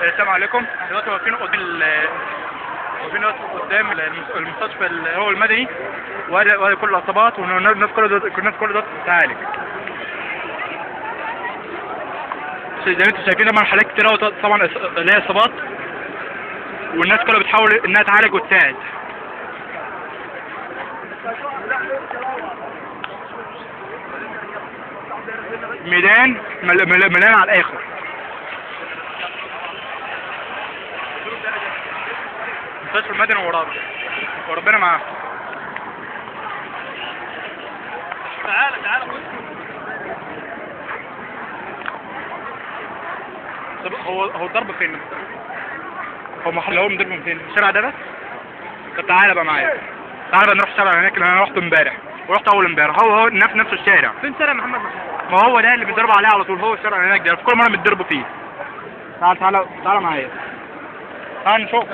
السلام عليكم. دلوقتي واقفين قدام قدام المستشفى اللي هو المدني، وادي كل الاصابات والناس كل ده بتتعالج. زي ما انتم شايفين طبعا حالات كتير قوي طبعا ليها اصابات، والناس كلها بتحاول انها تعالج وتساعد. ميدان مليان على الاخر. مستشفى المدني ورانا وربنا معاه. تعالى تعالى. طب هو الضرب فين؟ هو محل هو مضرب فين؟ الشارع ده بس؟ طب تعالى بقى معايا، تعالى بقى نروح الشارع هناك اللي انا رحته امبارح ورحت اول امبارح. هو نفس الشارع. فين شارع محمد محمود؟ ما هو ده اللي بيضربوا عليه على طول، هو الشارع هناك ده في كل مرة بيتضربوا فيه. تعالى تعالى تعالى معايا، تعالى نشوف.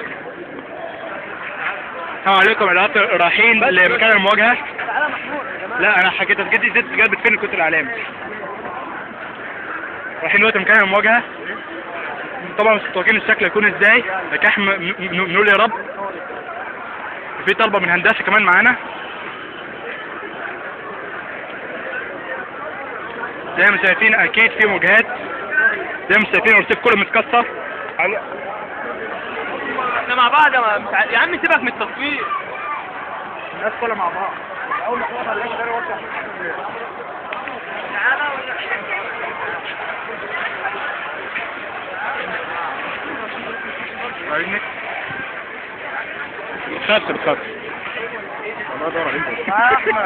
السلام عليكم. دلوقتي رايحين لمكان المواجهة. تعالى محمود يا جماعة. لا انا حكيت جدي زيت جابت فين كنت الاعلام. رايحين دلوقتي مكان المواجهة. طبعا مش متوقعين الشكل هيكون ازاي، لكن احنا نقول يا رب. في طلبه من هندسة كمان معانا. زي ما شايفين اكيد في مواجهات، زي ما شايفين الرصيف كله متكسر. احنا مع بعض يا عم، سيبك من التصوير. الناس كلها مع بعض. اول ما خلص تعالى. بتخافش بتخافش. الله يدور عليك. احمد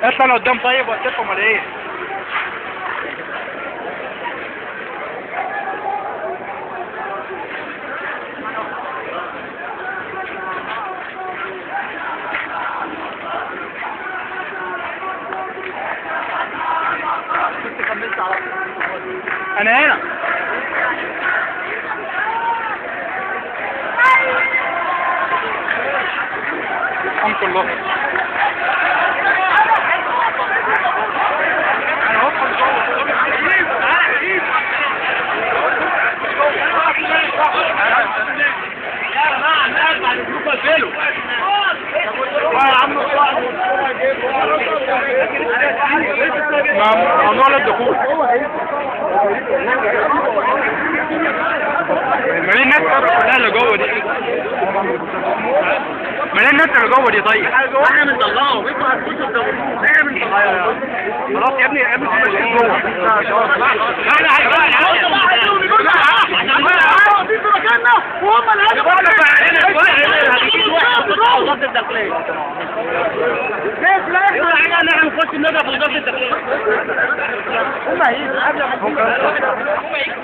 اطلع لقدام طيب وقتكم ولا ايه؟ كنت كملت على طول. انا هنا. الحمد لله. ممنوع الدخول. مالين الناس كلها اللي جوه دي، مالين الناس اللي جوه دي. طيب احنا بنطلعهم، انتوا هتخشوا تدوروه. احنا بنطلعهم. خلاص يا ابني يا ابني ماشيين جوه. احنا واقفين في مكاننا وهم اللي وزارة الداخلية. لا احنا نخش نضرب في وزارة الداخلية. هم هيجوا قبل هم هيجوا.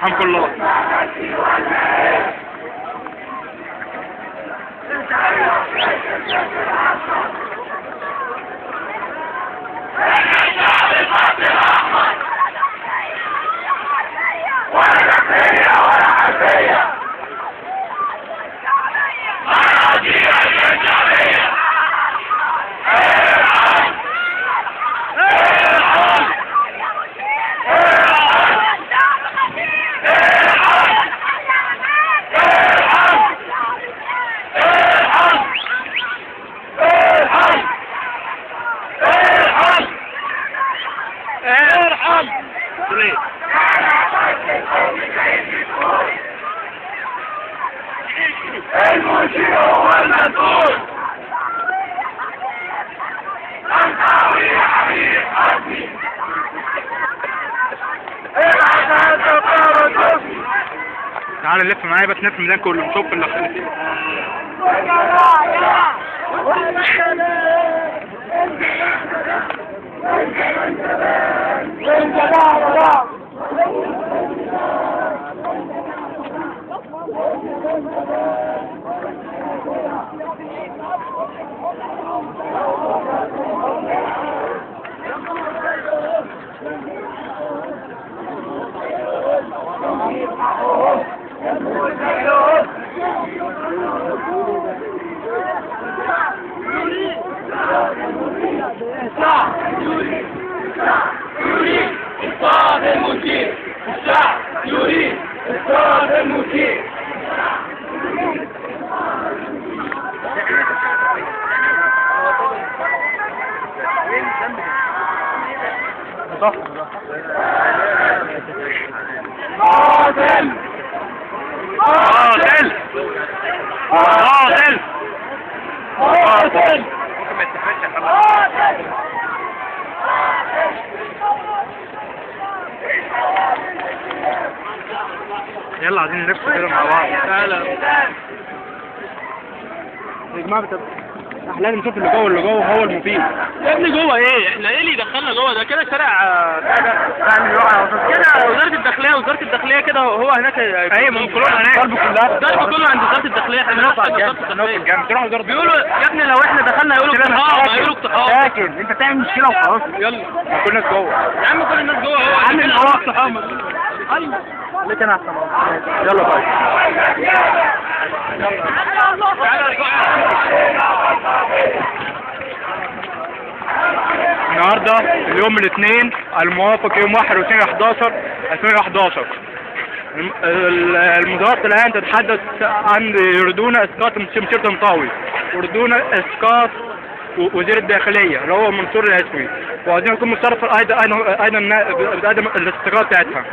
الحمد لله. الحل. ليه؟ المشير هو المسؤول. طنطاوي يا حبيب قلبي، ابعت هذا القرار. تعالى نلف معايا بس، نلف الميدان كله نشوف اللي فيه. يريد إسقاط المشير، الشعب يريد إسقاط المشير. قاتل قاتل قاتل قاتل ممكن ما يستحملش يا محمد. يلا عايزين نلف كده مع بعض. تعالى يا جماعة، احنا لازم نشوف اللي جوه، اللي جوه هو المفيد. يا ابني جوه ايه؟ احنا ايه اللي دخلنا جوه ده؟ كده شارع كده وزارة الداخلية، وزارة الداخلية كده هو هناك. ايوه ما كلهم هناك، الضرب كلها، الضرب كله عند وزارة الداخلية. احنا بنقف على الجنب، تروح وزارة. بيقولوا يا ابني لو احنا دخلنا هيقولوا اقتحام، هيقولوا اقتحام. ساكن انت تعمل مشكلة وخلاص. يلا كل الناس جوه يا عم، كل الناس جوه. هو عامل اقتحام. ايوه ليه انا احسن. يلا باي. النهارده اليوم الاثنين الموافق يوم 21/11/2011. المظاهرات الان تتحدث عن يريدون اسقاط مشير طنطاوي، يريدون اسقاط وزير الداخلية اللي هو منصور العسوي، وعايزين يكون مشرف ايضا ايضا بتقدم الاستقالة بتاعتها.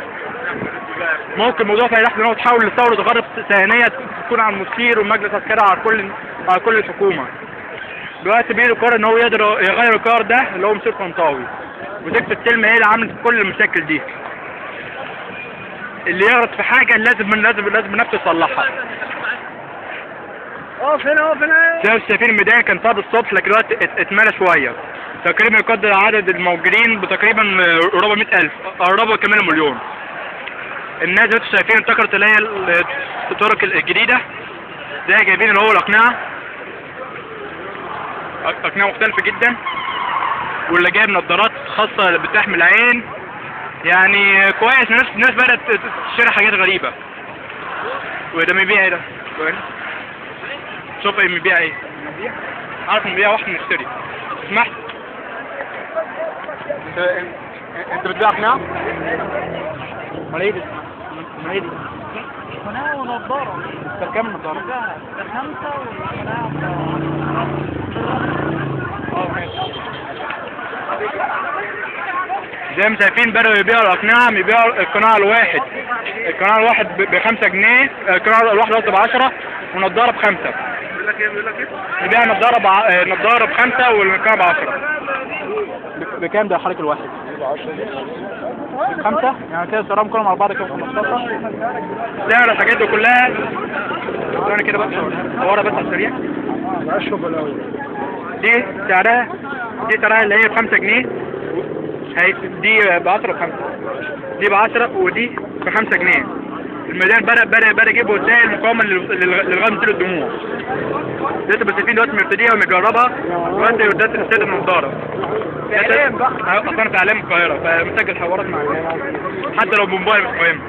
ممكن الموضوع في لحظة ان هو تحول لثوره غرب ثانية تكون على المشير والمجلس العسكري على كل الحكومة. دلوقتي بيقولوا قرار ان هو يقدر يغير القرار ده اللي هو مشير طنطاوي، وزفت السلم هي اللي عملت كل المشاكل دي. اللي يغلط في حاجة لازم لازم لازم نفسه يصلحها. اقف هنا، اقف هنا. شايفين الميدان كان فاضي الصبح، لكن دلوقتي اتملى شوية. تقريبا يقدر عدد الموجودين بتقريبا قرابة 100,000، قرابة كمان مليون. الناس دلوقتي شايفين انتقلت اللي هي الطرق الجديدة، زي جايبين اللي هو الاقنعة، اقنعه مختلفة جدا، واللي جايب نظارات خاصة بتحمي العين. يعني كويس، الناس بدات تشتري حاجات غريبة. وده بيبيع ايه ده؟ شوف ايه بيبيع ايه؟ عارف بيبيع واحد نشتري. سمحت انت بتبيع اقنعه؟ امال ايه دي؟ امال ايه دي؟ قناع ونضاره. طب كام النضارة؟ ب5 والقناع زي ما شايفين بدأوا يبيعوا الأقنعة، بيبيعوا القناع الواحد، القناع الواحد ب5 جنيه، القناع الواحد قصدي ب10 ونضارة ب5. بيقول لك ايه؟ بيقول لك ايه؟ يبيع نضارة ب5 والقناع ب10. بكام ده حضرتك الواحد؟ ب5؟ يعني كده سعرهم كلهم على بعض كده 15. سعر الحاجات دي كلها انا كده بس ورا بس على السريع. دي سعرها، دي سعرها اللي هي ب5 جنيه، هي دي ب10 وب5، دي ب10 ودي ب5 جنيه. الميدان بدأ يجيب وسائل مقاومة للغاية مثل الدموع. دلوقتي بس شايفين دلوقتي مبتدئة ومجربها، دلوقتي دلوقتي النضارة. اصلا في اعلام القاهرة فمسجل حوارات مع حتى لو بموبايل مش مهم.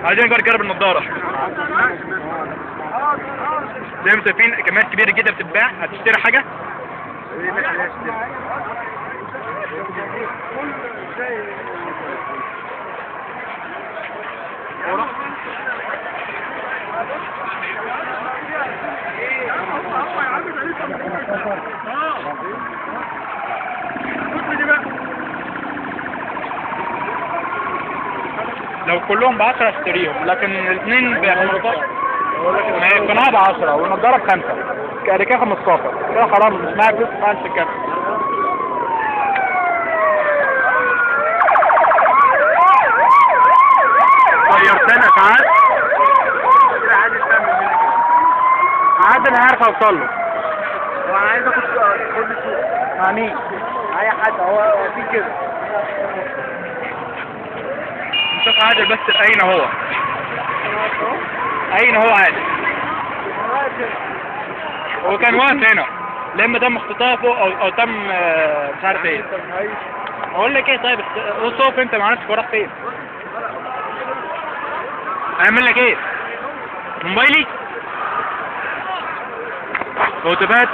عايزين نجرب النضارة. زي ما شايفين كميات كبيرة جدا بتتباع. هتشتري حاجة؟ لو كلهم ب 10 اشتريهم، لكن الاثنين ب 15. ما هي القناع ب 10 والنضاره ب 5، كده كده 15، كده حرام، مش معايا فلوس ما عادش تكفي. طيرتنا تعال عادل، عارف اوصل له. هو انا عايز اخد خد السوق مع مين؟ اي حد، هو في كده. نشوف عادل بس اين هو؟ اين هو عادل؟ هو كان واقف هنا لما تم اختطافه او تم مش عارف ايه. اقول لك ايه طيب، اقف انت ما عرفتش وراك فين. اعمل لك ايه؟ موبايلي؟ هتافات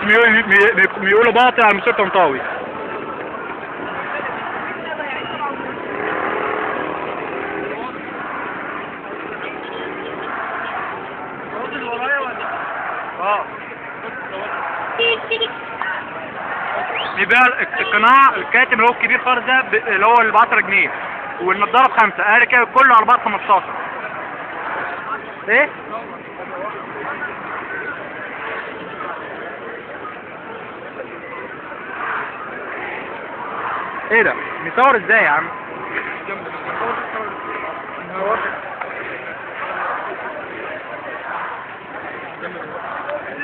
بيقولوا باطل على المستر طنطاوي. بيبيع القناع الكاتب اللي هو الكبير خالص ده اللي هو اللي ب 10 جنيه، والنضاره ب 5، قال كده كله على بعض 15. ايه؟ ايه ده؟ مصور ازاي يا عم؟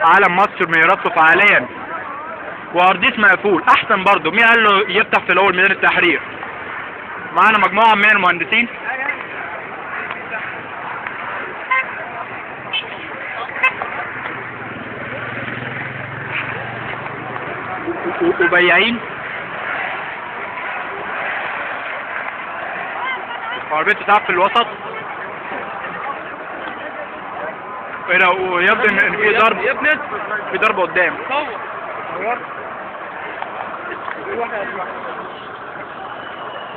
عالم مصر ميراثه فعاليا وارديس مقفول احسن برضه. مين قال له يفتح في الاول ميدان التحرير؟ معانا مجموعة من المهندسين. وبياعين. عربية تتعب في الوسط. ايه ده؟ ويبدو ان في ضرب، في ضرب قدام.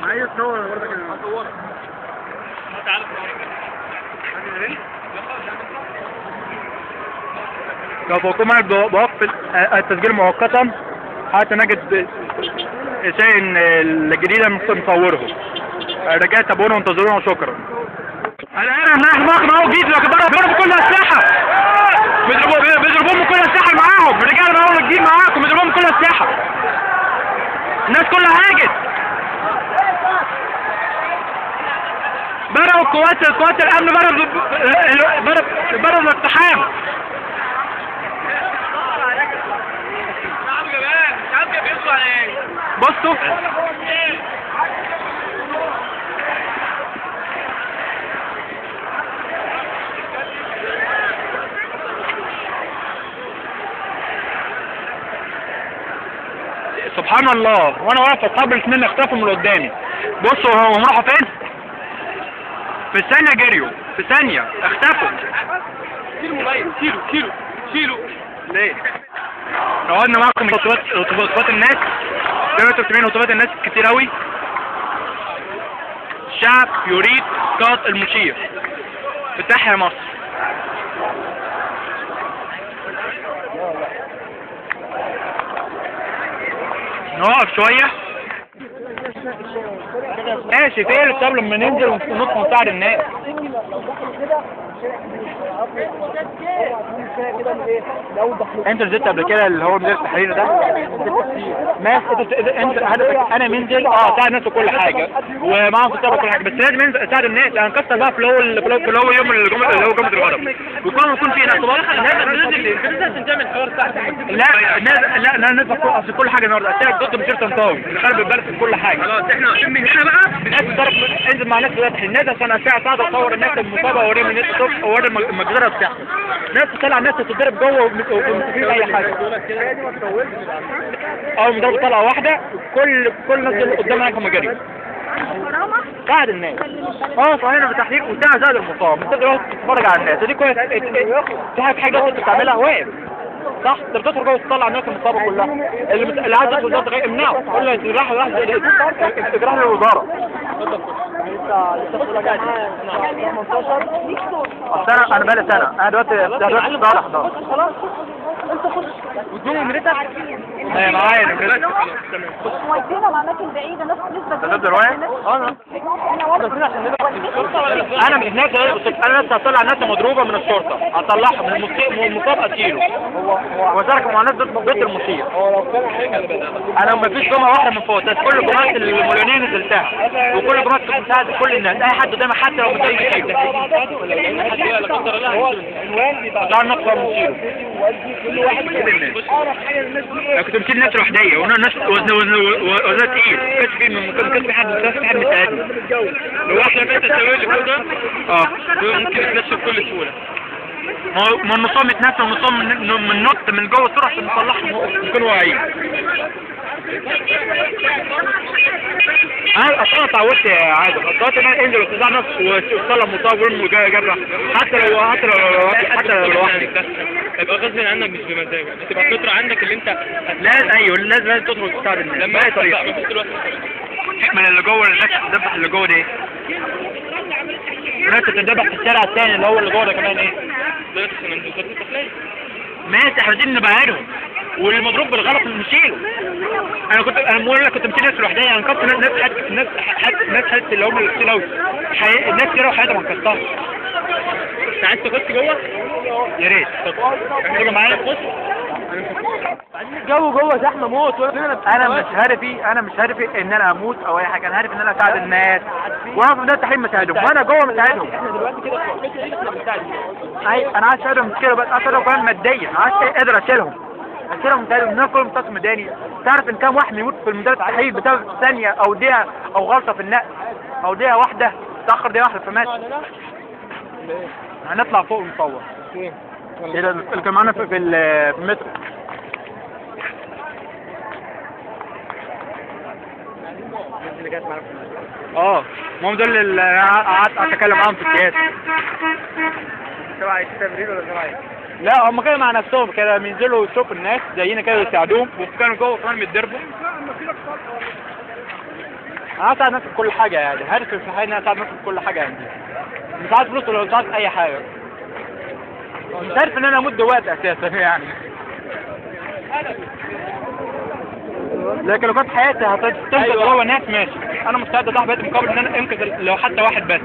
عايز تصور برضك انا هصورك. لو فوقكم بوقف التسجيل مؤقتا حتى نجد شيء الجديد نصوره. رجاء تابعونا وانتظرونا وشكرا. الان احنا اهو جيت لكن بيضربوا بكل اسلحة، بيضربوهم بكل اسلحة معاهم، رجاله معاهم الجيل معاكم، بيضربوهم بكل اسلحة. الناس كلها هاجت. بدأوا قوات الامن بدأوا الاقتحام. بصوا سبحان الله، وانا واقف اصحاب الاثنين اختفوا من قدامي. بصوا هم راحوا فين؟ في ثانية جريوا، في ثانية اختفوا. شيلوا موبايل، شيلوا شيلوا شيلوا. ليه؟ قعدنا معاكم هتافات الناس، 380 هتافات الناس كتير قوي. الشعب يريد اسقاط المشير. فتح مصر. نقف شوية. ماشي فين؟ طب لما ننزل ونطلع نساعد الناس. انت نزلت قبل كده اللي هو ميدان التحرير ده؟ ماشي. انت هدفك انا منزل ساعد الناس وكل حاجة ومعاهم في الطابة كل حاجة، بس لازم انزل اساعد الناس. انا هنكسر بقى في الاول يوم الجمعة اللي هو جمعه الغضب، ويكون في ناس. لا لا لا ننزل اصل كل حاجة النهارده اساعد ضد مشير طنطاوي اللي خرب البلد في كل حاجة. خلاص احنا واقفين من هنا بقى، الناس تضرب، انزل مع الناس دلوقتي الناس عشان اساعد اصور الناس المصابة واوريهم الناس الصبح واوري المجزرة بتاعتهم. ناس تطلع الناس تتضرب جوه ومش اي حاجة. اول ما ضربوا طلقه واحدة كل الناس اللي قدام هم جريوا. ساعد الناس. صحيح في التحرير وساعد زاد المصاب. انت دلوقتي تتفرج على الناس دي كويس، في حاجة انت بتعملها واقف صح؟ انت بتدخل جوه تطلع الناس المصابة كلها، اللي عايز يدخل وزارة امنعه، قول له راح راح للوزارة. اصل انا بقالي سنة، انا دلوقتي صالح ده. خلاص انت خش وادوهم مرتك. ايه معايا ودينا اماكن بعيدة ناس لسه. تبدا رواية؟ انا مش ناس، انا لسه هطلع ناس مضروبة من الشرطة، هطلعها من المصاب اشيله وشارك مع ناس ضد المشير. انا ما فيش جمعه واحدة من فوتات، كل جمعه المليونيه نزلتها، وكل جمعه كنت كل الناس، اي حد قدامي حتى لو مش يشيله. طلع نقطة مشيره. انا كنت بشيل ناس لوحديه وناس وزنها تقيل، ما كانش في حد، ما كانش في حد مساعدني. لو احنا بقيت تسوي اللي فوق ده ممكن يتنشف بكل سهولة. ما النصام يتنسى، والنصام من نط من جوه السرعة عشان نصلحهم نكون واعيين. انا اصلا اتعودت يا عادل، اتعودت ان انا انزل واتزع نفسي واتسلم مصاب وارمي جرح، حتى لو لوحدي. يبقى غصب عنك مش بمزاجك، هتبقى فطره عندك اللي انت لازم. ايوه لازم تدخل تساعد الناس باي طريقه. من اللي جوه الناس بتذبح اللي جوه ده ايه؟ الناس بتذبح في الشارع الثاني اللي هو اللي جوه ده كمان ايه؟ ماشي، احنا عايزين نبعدهم، والمضروب بالغلط نشيله. انا بقول لك كنت مشيل ناس لوحدي، انا انقذت ناس ناس حتة اللي هم اللي كتير قوي، الناس كتير قوي حياتها ما انقذتها. انت عايز تخش جوه؟ يا ريت. تيجي معايا؟ تخش. الجو جوه زحمة موت. انا مش هدفي ان انا اموت او اي حاجة، انا هدفي ان انا اساعد الناس، وانا في بداية التحرير مساعدهم، وانا جوه مساعدهم. احنا دلوقتي كده في الحتة دي احنا بنساعد. ايوه انا عايز اساعدهم مش كده بس، اساعدهم كمان ماديا، عايز قادر اشيلهم مساعدهم. الناس كلهم متصل مداني، تعرف ان كام واحد يموت في المدارس التحرير بسبب ثانية او دقيقة او غلطه في النقل او دقيقة واحدة، تاخر دقيقة واحدة فمات. هنطلع فوق ونصور. ايه اللي كان معانا في المترو؟ المهم دول اللي قعدت اتكلم معاهم في السياسة. تبع التمرير ولا تبع ايه؟ لا هم كانوا مع نفسهم كده، بينزلوا يشوفوا الناس زينا كده ويساعدوهم، وكانوا جوه كمان بيتضربوا. انا عايز اساعد نفسي في كل حاجة يعني، هدفي في الحياة ان انا اساعد نفسي في كل حاجة يعني. مش عايز فلوس ولا مش عايز اي حاجة. مش عارف ان انا اموت دلوقتي اساسا يعني. لكن لو كانت حياتي هتنقذ جوه ناس ماشي، انا مستعد اضحي بحياتي مقابل ان انا انقذ لو حتى واحد بس.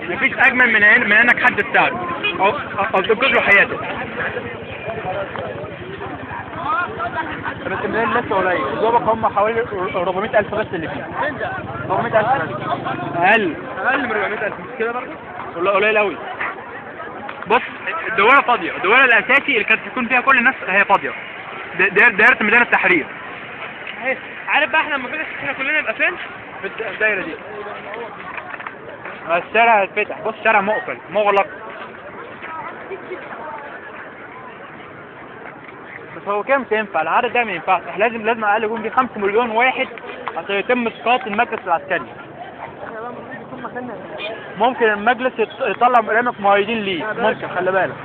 مفيش اجمل من انك حد تساعده او تنقذ له حياته. بس المليون لسه قليل، دوبك هم حوالي 400,000 بس اللي فيه. 400,000 بس. اقل من 400,000 مش كده برضه؟ والله قليل قوي. بص الدواره فاضية، الدواره الاساسي اللي كانت بيكون فيها كل الناس هي فاضية. دايرة ميدان التحرير. عارف بقى احنا لما فتح احنا كلنا نبقى فين؟ في الدايرة دي. الشارع اتفتح، بص الشارع مقفل مغلق. بس هو كده مش هينفع، العدد ده ما ينفعش، احنا لازم اقل يكون في 5 مليون واحد عشان يتم اسقاط المجلس العسكري. ممكن المجلس يطلع برنامج مؤيدين ليه، ممكن، خلي بالك.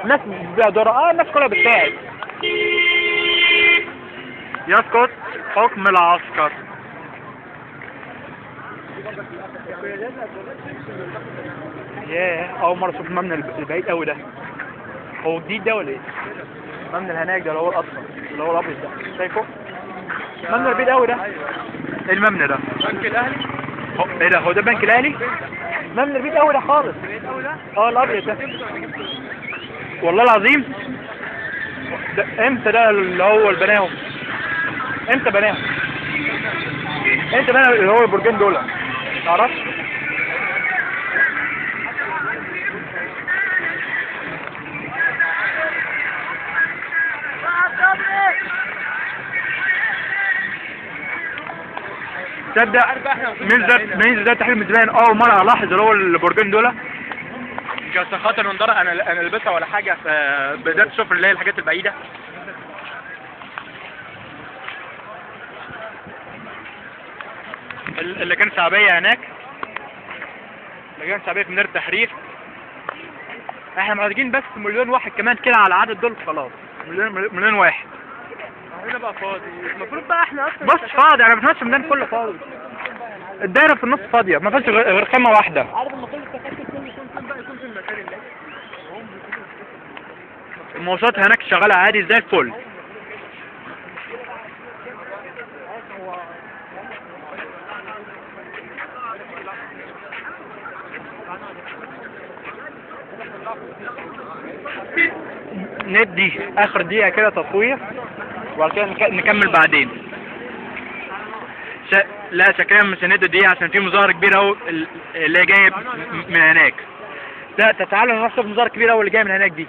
الناس بتبيع ذره، الناس كلها بتساعد. يسقط حكم العسكر. ياه، اول مرة اشوف المبنى البعيد قوي ده. هو جديد ده ولا ايه؟ المبنى الهناك ده اللي هو الاصفر اللي هو الابيض ده، شايفه؟ المبنى البعيد قوي ده. ايه المبنى ده؟ بنك الاهلي؟ ايه ده؟ هو ده البنك الاهلي؟ المبنى البعيد قوي ده خالص. البعيد قوي ده؟ الابيض ده. والله العظيم ده امتى ده اللي هو اللي بناهم؟ امتى بناهم؟ امتى بنى اللي هو البرجين دول؟ تعرفش؟ تصدق مين ده تحرير من زمان؟ اول مرة الاحظ اللي هو البرجين دول. مش عشان خاطر نضاره انا لابسها ولا حاجة، فبدات اشوف اللي هي الحاجات البعيدة. اللجان الشعبية هناك، اللجان الشعبية في ميدان التحرير. احنا محتاجين بس مليون واحد كمان كده على العدد دول، خلاص مليون واحد. هنا بقى فاضي المفروض بقى احنا اصلا. بص فاضي، انا بتمشي الميدان كله فاضي، الدايرة في النص فاضية، ما فيهاش غير خيمة واحدة. عارف المفروض التكتل كله يكون المواصلات هناك شغالة عادي زي الفل. ندي اخر دقيقة كده تصوير وبعد كده نكمل بعدين. لا شكلنا مش هندي دقيقة عشان في مظاهرة كبيرة اهو اللي جاية من هناك. لا تعالوا نروح نشوف مظاهرة كبيرة اهو اللي جاية من هناك دي.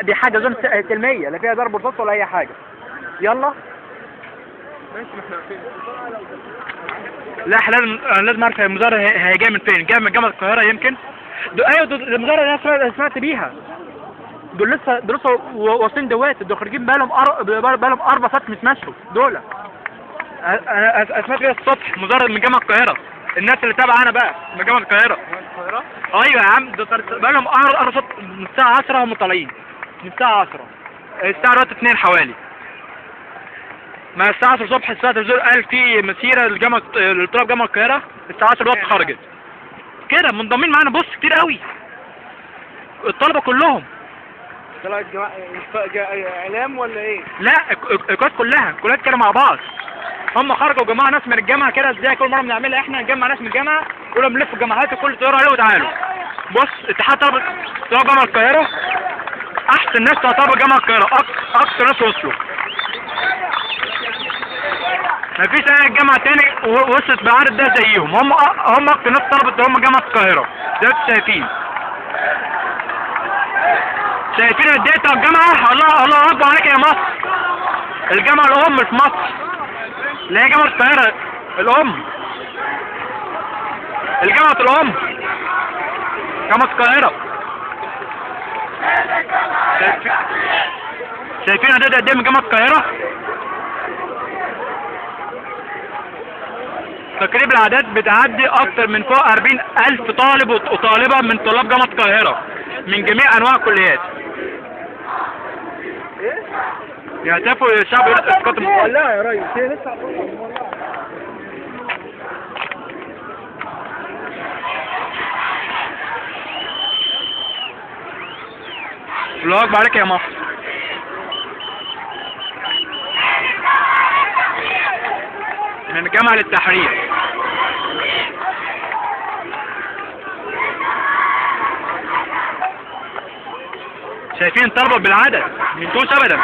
دي حاجة زون سلمية، لا فيها ضرب رصاص ولا أي حاجة. يلا. ماشي ما احنا فين؟ لا احنا لازم نعرف المظاهرة هي جاية من فين؟ جاية من جامعة القاهرة يمكن؟ ايوه المظاهرة اللي انا سمعت بيها. دول لسه واصلين دلوقتي، دول خارجين بقالهم 4 ساعات متمشوا دول. انا سمعت بيها الصبح مظاهرة من جامعة القاهرة. الناس اللي تابعة انا بقى من جامعة القاهرة. ايوه يا عم، دول بقالهم 4 ساعات من الساعة 10 هم طالعين. من الساعة 10، الساعة دلوقتي 2 حوالي. ما الساعة 10 الصبح الساعة التلفزيون قال في مسيرة لجامعة لطلاب جامعة القاهرة، الساعة 10 دلوقتي خرجت. كده منضمين معانا، بص كتير قوي. الطلبة كلهم. طلعت اعلام ولا ايه؟ لا الكليات كلها، الكليات كده مع بعض. هم خرجوا جماعة ناس من الجامعة كده زي كل مرة بنعملها احنا، نجمع ناس من الجامعة كلهم نلف الجامعات وكل طيارة عليه وتعالوا. بص اتحاد طلبة جامعة القاهرة أحسن ناس تعتبر جامعة القاهرة، أكتر ناس وصلوا. مفيش أي جامعة تاني وصلت بالعدد ده زيهم، هم أكتر ناس طلبت هم جامعة القاهرة، زي ما انتم شايفين. شايفين قد إيه بتاع الجامعة؟ الله الله أكبر عليك يا مصر. الجامعة الأم في مصر، اللي هي جامعة القاهرة الأم. الجامعة الأم جامعة القاهرة. شايفين عدد قد ايه من جامعة القاهرة؟ تقريبا الأعداد بتعدي أكتر من فوق 40,000 طالب وطالبة من طلاب جامعة القاهرة من جميع أنواع الكليات. يهتفوا للشعب اسقاط المقاومة. لا يا ريس هي لسه الله أكبر عليك يا مصر. من الجامعة للتحرير. شايفين طلبة بالعدد منتوش أبدا،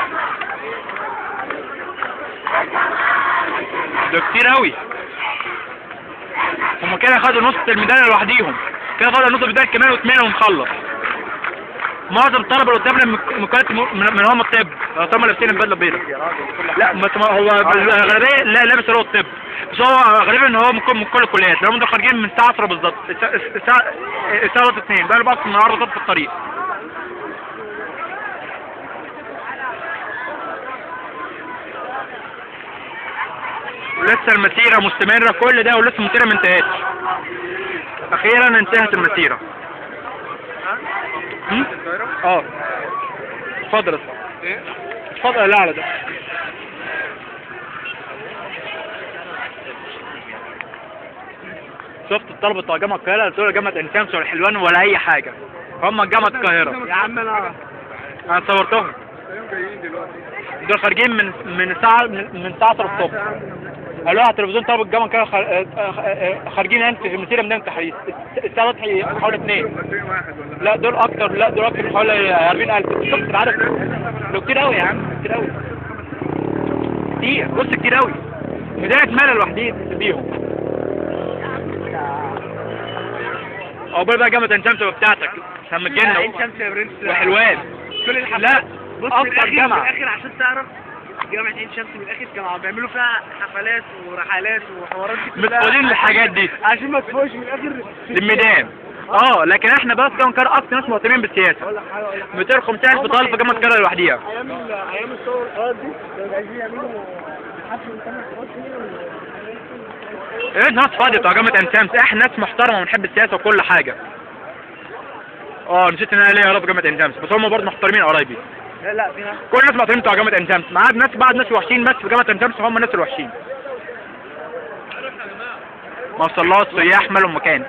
ده كتير أوي. هما كده خدوا نص الميدان لوحديهم، كده خدوا نص الميدان كمان واتنين ونخلص. معظم الطلبة اللي قدامنا من هم الطب، هم لابسين البدلة البيضاء. لا هو الغالبية لا لابس اللي هو الطب، بس هو غالبا ان هو من كل الكليات، لان هم دول خارجين من الساعة 10 بالظبط، الساعة 2 بقى له اكتر من 4 ساعات في الطريق. ولسه المسيرة مستمرة كل ده، ولسه المسيرة ما انتهتش. اخيرا انتهت المسيرة. اه اتفضل ايه؟ اتفضل. لا على ده. شفت الطلبة بتوع جامعة القاهرة دول جامعة عين شمس ولا حلوان ولا أي حاجة، هم جامعة القاهرة. يا عم أنا صورتهم. دول خارجين من الساعة من 9 الصبح. قالوا على التلفزيون طلبة الجامعة القاهرة خارجين انت في مسيرة ميدان التحرير الساعة حوالي 2. لا دول أكتر، لا دول أكتر حوالي 40,000. شفت العدد؟ دول كتير أوي يا عم، كتير أوي، كتير. بص كتير أوي، ميدان مالة لوحديه بيهم. عقبال بقى جامعة عين شمس بتاعتك عشان تجينا عين شمس يا برنس وحلوان كل الحفلات. لا بص أكتر جامعة من الآخر عشان تعرف جامعة عين شمس من الآخر كانوا بيعملوا فيها حفلات ورحلات وحوارات دي كلها، مش للحاجات دي عشان ما تفوقش من الآخر للميدان. لكن احنا بس جامعة القاهرة أكتر ناس مهتمين بالسياسة. 250,000 طالب في جامعة القاهرة لوحديها. أيام الثورة والحوارات دي كانوا عايزين يعملوا حفلة من 8 سنين. ايه ناس فاضية بتوع جامعة عين شمس، احنا ناس محترمة ونحب السياسة وكل حاجة. نسيت ان انا ليا قرايب جامعة عين شمس، بس هم برضه محترمين قرايبي. لا في ناس، كل الناس محترمين بتوع جامعة عين شمس، ما عدا ناس بعض ناس وحشين بس في جامعة عين شمس، هم الناس الوحشين. ما شاء الله السياح مالوا المكان،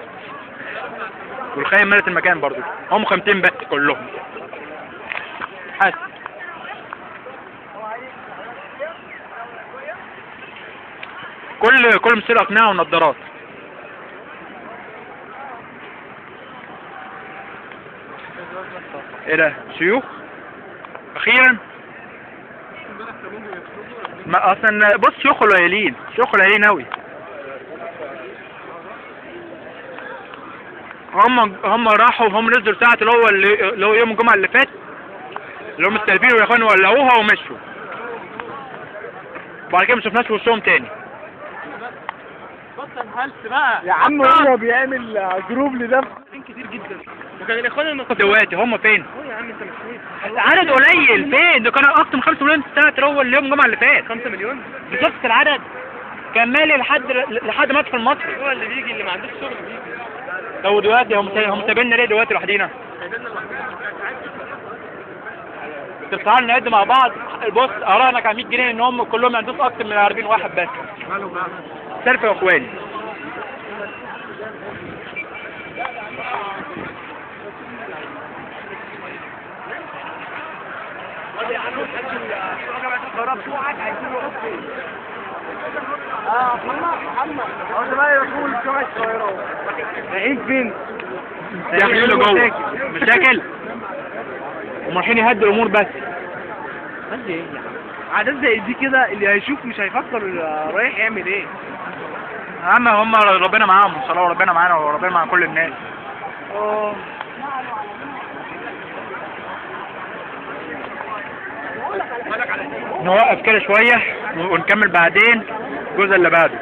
والخيم مالت المكان برضه، هم 50 بس كلهم. حاسس. كل مسير اقنعه ونضارات. ايه ده؟ شيوخ؟ اخيرا؟ ما اصلا بص شيوخ قليلين، شيوخ قليلين اوي. هم راحوا، هم نزلوا ساعة اللي هو يوم الجمعة اللي فات، اللي هم السلفيين والاخوان ولعوها ومشوا. وبعد كده ما شفناش وشهم تاني. بطل هلس بقى يا عم، هو بيعمل group لده كتير جدا. وكان الاخوان دلوقتي هم فين؟ يا عم انت مش شايف عدد قليل فين؟ ده كانوا اكتر من 5 مليون ساعة اللي هو اليوم الجمعة اللي فات. 5 مليون؟ بالظبط العدد كان مالي لحد مدخل مصر. هو اللي بيجي اللي ما عندوش شغل بيجي. طب دلوقتي هم سايبيننا ليه دلوقتي لوحدينا؟ طب تعالوا نعد مع بعض. بص اراهنك على 100 جنيه ان هم كلهم ما عندوش اكتر من 40 واحد بس. سيلفي يا اخواني. رايحين فين؟ داخلين جوه مشاكل هم رايحين يهدوا الامور بس. هدي ايه يا عم؟ عادات زي دي كده اللي هيشوف مش هيفكر رايح يعمل ايه. يا عم هم ربنا معاهم ان شاء الله، وربنا معانا وربنا مع كل الناس. نوقف كده شوية ونكمل بعدين الجزء اللي بعده.